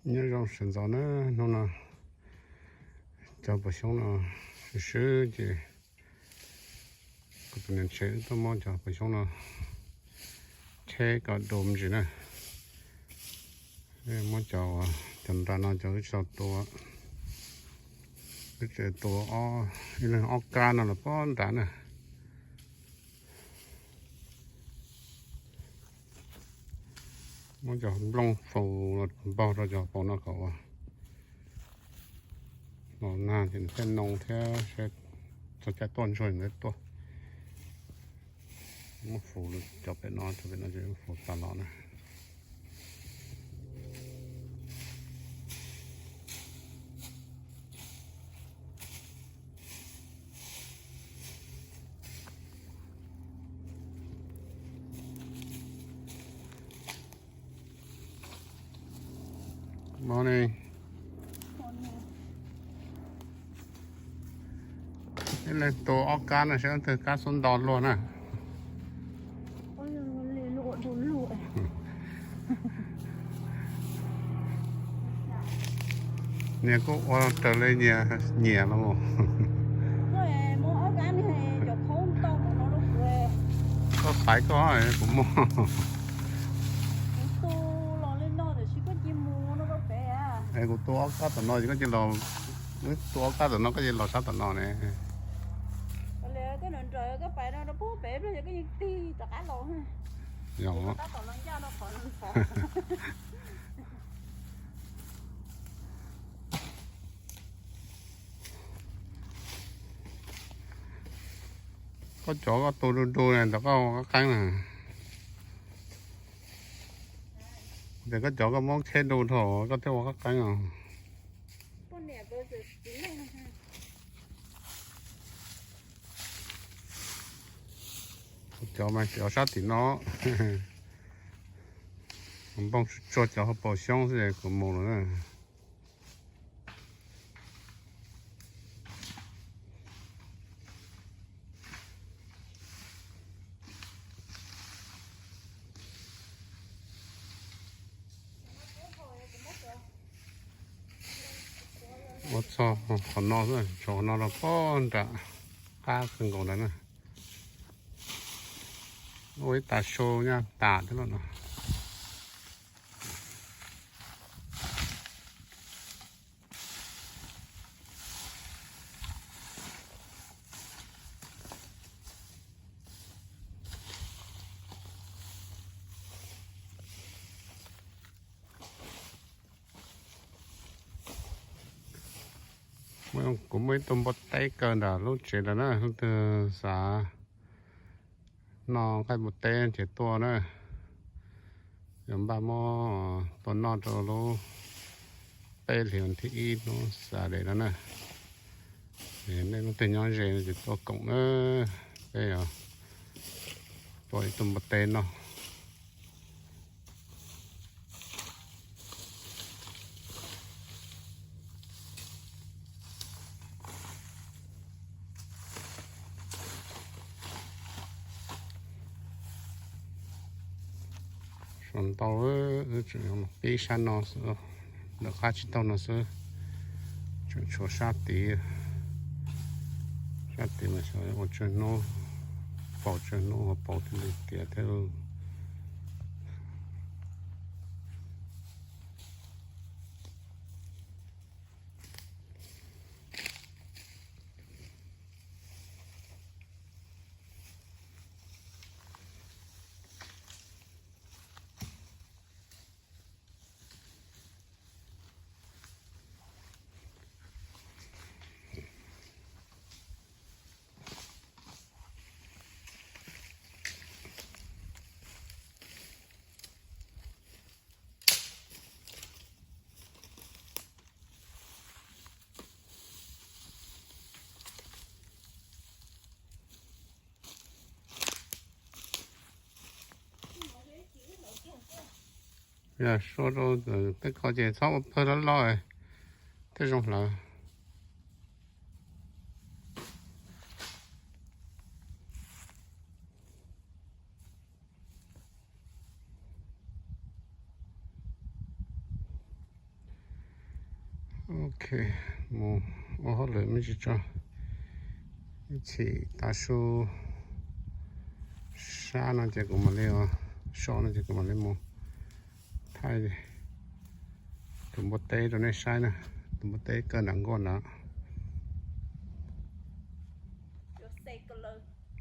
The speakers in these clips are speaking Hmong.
Nyob zoo sawv ntxov na, hnub no cov pos xyoob no swb swb ces kuv tus niam tsev wb tuaj muab cov pos xyoob no cheb kom du me ntsis na. Muab cov, cov nram no cov wb tsis tau tua, wb tseem tua ob, ib leeg ob kab no los poob nrad na. Muab cov nplooj faus npog rau cov hauv paus no kom ua los nag ces nws thiaj noo thiab, txog caij tuaj ntsuag nws thiaj tuaj. Muab faus cov pem no, cov pem no ces faus tas los na. Morning. Ib leeg tua ob kab no saib leej twg kab xub nto luag na. Nyias kuj ua raws li nyias nyiam los. Koj pais koj, kuv muaj. Es kuv tua ob kab tom no ces koj cia los, wb tua ob kab tom no koj cia los sab tom no ne. Koj cov koj tua du du ne ntawd koj ua qab qeeb na. Ces koj cov koj muab kheb du dhau koj thiaj ua qab qeeb os. Cov mas cov sab tim no, nplooj tsuag cov hauv paus xyoob xwb es kuv mus lawm na. Ua txog qhov no xwb, tshuav qhov no rau pog nram qab kawg nkaus ntawd na. Ua ib tas su nyaj tas thiab lawm no. Kuv muaj ib tug npua teb kaw nram lub tsev ntawd na, leej twg xav noj nqaij npua teb ces tuaj na. Yog npaj muab tua noj rau lub peb hlis vas thib ib hnub Saturday no na. Nej leej twg nyob ze no ces tuaj koom na, peb yuav tua ib tug npua teb noj. Sau ntau, wb tseem pib sab no xwb, lawv qab tsis tau no xwb. Tseem tshuav sab tid, sab tid mas xyov ua tsawg hnub, paus tsawg hnub ua paus thiaj li tiav thiab. Yog sua rau tej ko ces txhob ua pawg loj loj thiaj zoo hlawv. Ok, mus ua hauj lwm me ntsis tso. Ib chim tav su sab no ces kuv mam li, so no ces kuv mam li mus thaij tus npua teb rau nej saib na. Tus npua teb kaw nram nkuaj na.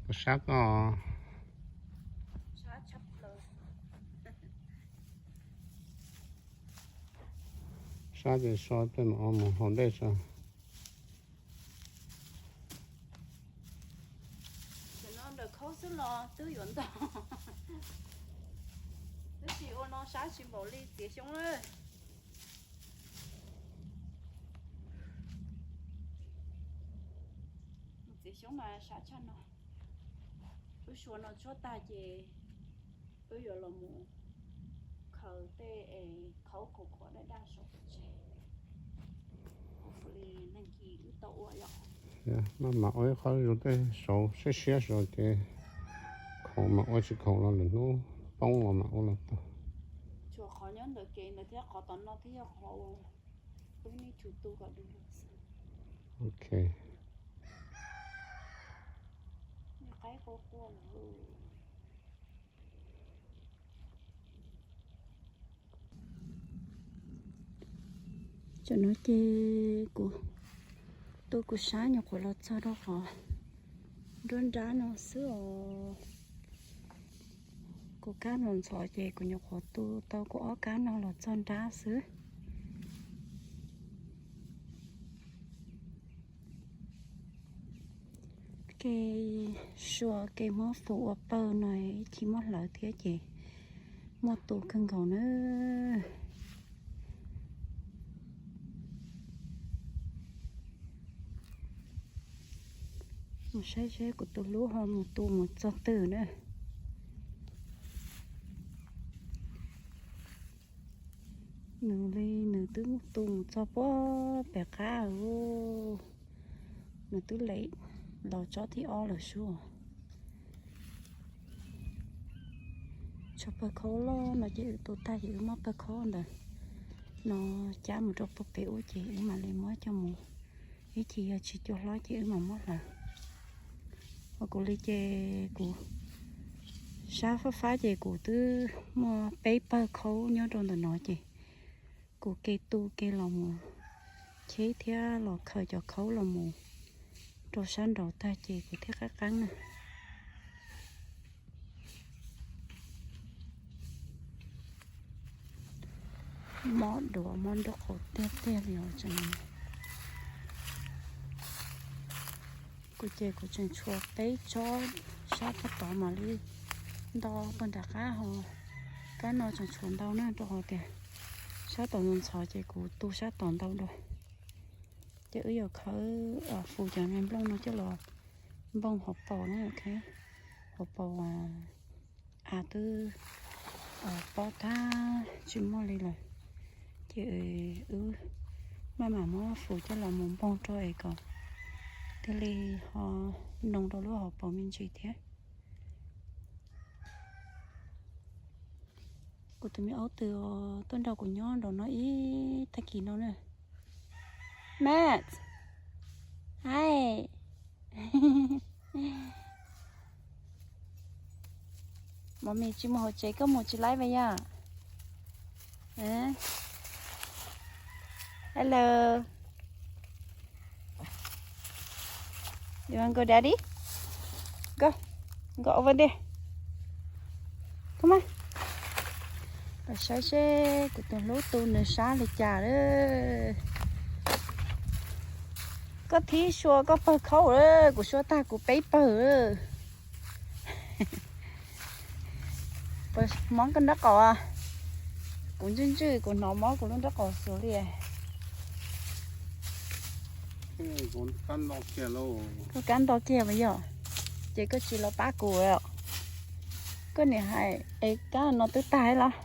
Puas sab koj? Sab ces so peb mam ua mus haus dej tso. Cov no ntawm khaub xwb los twb yuav ntau. Tab sis ua no sab tsis npaum li txiav xyoob lawm. Txiav xyoob mas sab tshaj no. Wb sua no tshuab tag ces wb yuav los mus khaws tej es khaub khaum khaub daj daj saum tsev. Hopefully neeg kis wb tau ua yom. Maj mam ua ib qho zoo tej saud siab siab saud ces khaum mam ua, tsis khaum los lwm hnub poob los mam ua los tau. Tshuav qhov nyob ntawm kev ntawd thiab qhov tom no thiab yog qhov uas wb nej tsum tu kom du lug xwb. Ok. Qaib qua qua lawm. Tam no ces kuv tu kuv sab nyuam qhuav los txog rau qhov nruab nrab no xwb os. Kuv kab los ntxhov ces kuv nyuam qhuav tu tau kuv ob kab no los txog nrab xwb. Kev sua kev muab fus ua pawg no ib chim muab hlawv thiab ces muaj tu kawg nkaus na. Mus saib seb kuv tus hlub ho mus tu mus txog twg na. Nws li nws twb tu mus txog puag pem qab, nws twb lem los tsob thib ob lawm sub. Tshuav pawg khaub loj no ces wb tu tag ces wb muab pawg khaub ntawd no cab mus rau puag pem ub ces wb mam li muab coj mus. Ib chim yog tsis cua hlob ces wb mam muab hlawv. Ho kuv li ces kuv sab fab fab ces kuv twb muaj peb pawg khaub nyob rau ntawm no ces kuv ke tu ke los mus cheb thiab los khaws cov khaub los mus rau sab nraud tag ces kuv thiaj qab qeeb na. Mob duav mob nraub qaum tiag tiag li os. Kuv ces kuv tseem tshuav peb tsob sab pab tod mam li nto pag nram qab ho. Kab no tseem tshuav ntau na rau qhov tias sab tod ntxhov ces kuv tu sab tod ntau dua. Ces wb yuav khawb fus cov me nplooj no coj los npoo hauv paus na, hauv paus av twb pob tag tsis muaj li lawm. Ces wb maj mam muab fus coj los mus npoo rau es kom thiaj li ho noo rau lub hauv paus me ntsis thiab. Kuv tus me aub twg tuaj nrog kuv nyob nraum no ib tag kis no na. Max, hi. Mami tsis mus hauv tsev, koj mus tsis laib vas yog? Hello. You wanna go, Daddy? Go. Go over there. Come on. Saib seb kuv tus hlub tu nws sab li cas lawm. Koj thib sua koj pawg khaub lawm, kuv sua tag kuv peb pawg lawm. Mob koj nraub qaum. Kuv ntswj ntswj kuv hnov mob kuv lub nraub qaum xwb li. Koj kab nto kiag mas yog, ces koj tsis los pab kuv. Koj niam hais es kab no twb tag los?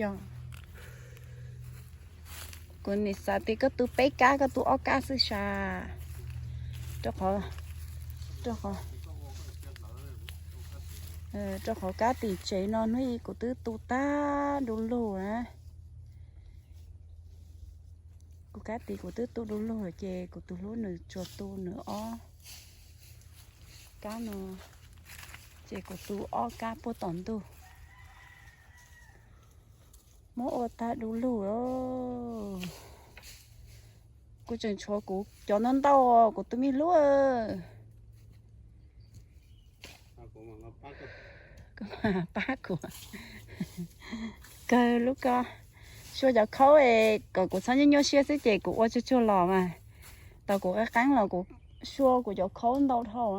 Yog. Kuv nim xav tias koj tu peb kab koj tu ob kab xwb sas. Rau qhov, rau qhov Rau qhov kab tim tsev no hnub ib kuv twb tu tag du lug na. Kuv kab tim kuv twb tu du lug lawm ces kuv tus hlub nws tsuas tu nws ob kab no, ces kuv tu ob kab puag tom ntug. Muab ua tag du lug. Kuv tseem tshuav kuv cov ntau ntau, kuv tus me hlub. Pab kuv kawg lub ko. Sua cov khaub kom kuv txhob nyuaj nyuaj siab xwb ces kuv ua tsuag tsuag los mas. Tau kuv qeeb qeeb los kuv sua kuv cov khaub ntau dhau.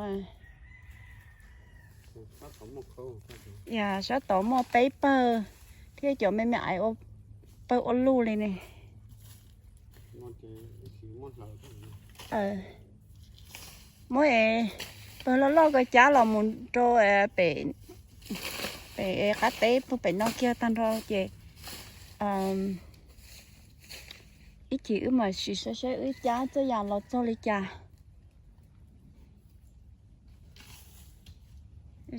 Yog sab tod muaj peb pawg thiab cov me me aiv ua pawg ua luj li ne. Muab pawg loj loj ko cab los mus rau pem qab teb puag pem no kiag tag nrho ces ib chim wb mam sim saib saib wb cab txoj yam los txog li cas.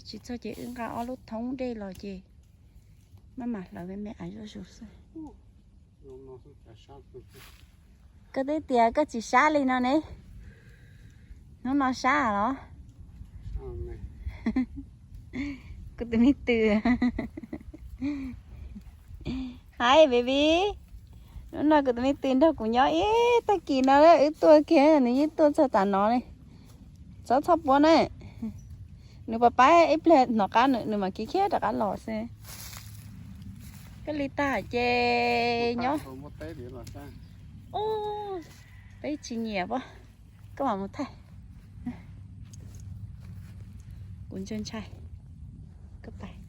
Tsis txog ces wb nqa ob lub thoob dej los ces maj mam hlawv me me aiv zuj zus xwb. Koj twb tias koj tsis sab li no ne. Hnub no sab los? Kuv tus me tws. Hi baby. Hnub no kuv tus me tws nrog kuv nyob ib tag kis no wb tuaj kiag, nws yeej tuaj txog tas no li. Txhob txhob puab na. Nws pab pab ib pliag hnov qab nws mam khiav khiav rov qab los xwb. Koj li tag ces nyob. Peb tsis nyiam pob. Koj mam mus thaij. Kuv ntshai ntshai. Koj pais.